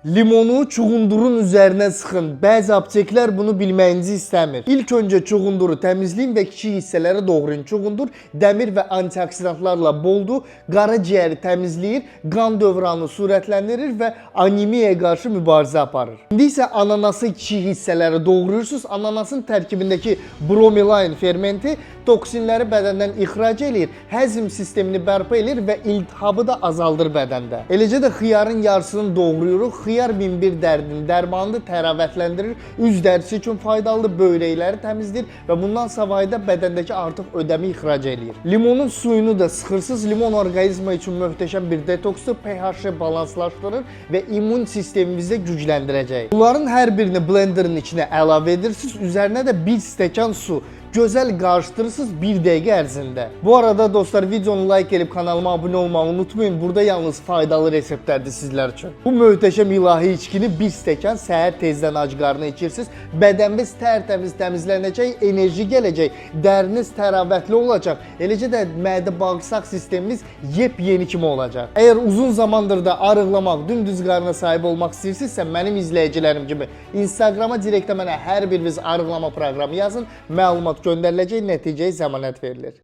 Limonu çuğundurun üzərinə sıxın. Bəzi apteklər bunu bilməyinizi istəmir. İlk öncə çuğunduru təmizləyin və kiçik hissələrə doğrayın. Çuğundur dəmir və antioksidantlarla boldur. Qaraciyəri təmizləyir, qan dövranını sürətləndirir və anemiyaya qarşı mübarizə aparır. İndi isə ananası kiçik hissələrə doğrayırsınız. Ananasın tərkibindəki bromelain fermenti toksinləri bədəndən ixrac eləyir, həzm sistemini bərpa eləyir və iltihabı da azaldır bədəndə. Eləcə də xiyarın yarısını doğrayırıq. Xiyar 1001 dərdin dərmanıdır, təravətləndirir, üz dərisi üçün faydalıdır, böyrəkləri təmizləyir və bundan savayı da bədəndəki artıq ödəmi ixrac eləyir. Limonun suyunu da sıxırsınız. Limon orqanizma üçün möhtəşəm bir detoksdur, pH-ı balanslaşdırır və immun sistemimizi də gücləndirəcək. Bunların hər birini blenderin içinə əlavə edirsiniz, üzərinə də bir stəkan su. Gözəl qarışdırırsınız bir dəqiqə ərzində. Bu arada dostlar, videonu like edib kanalıma abunə olmağı unutmayın. Burada yalnız faydalı reseptlərdir sizlər üçün. Bu möhtəşəm ilahi içkini bir stəkan səhər tezdən ac qarnına içirsiniz. Bədəniniz tərtəmiz təmizlənəcək, enerji gələcək, dəriniz təravətli olacaq. Eləcə də mədə bağırsaq sistemimiz yepyeni kimi olacaq. Əgər uzun zamandır da arıqlamaq, dümdüz qarna sahib olmaq istəyirsinizsə, mənim izləyicilərim kimi Instagrama direktə mənə hər biriniz arıqlama proqramı yazın, məlumat göndəriləcək, nəticəyə zəmanət verilir.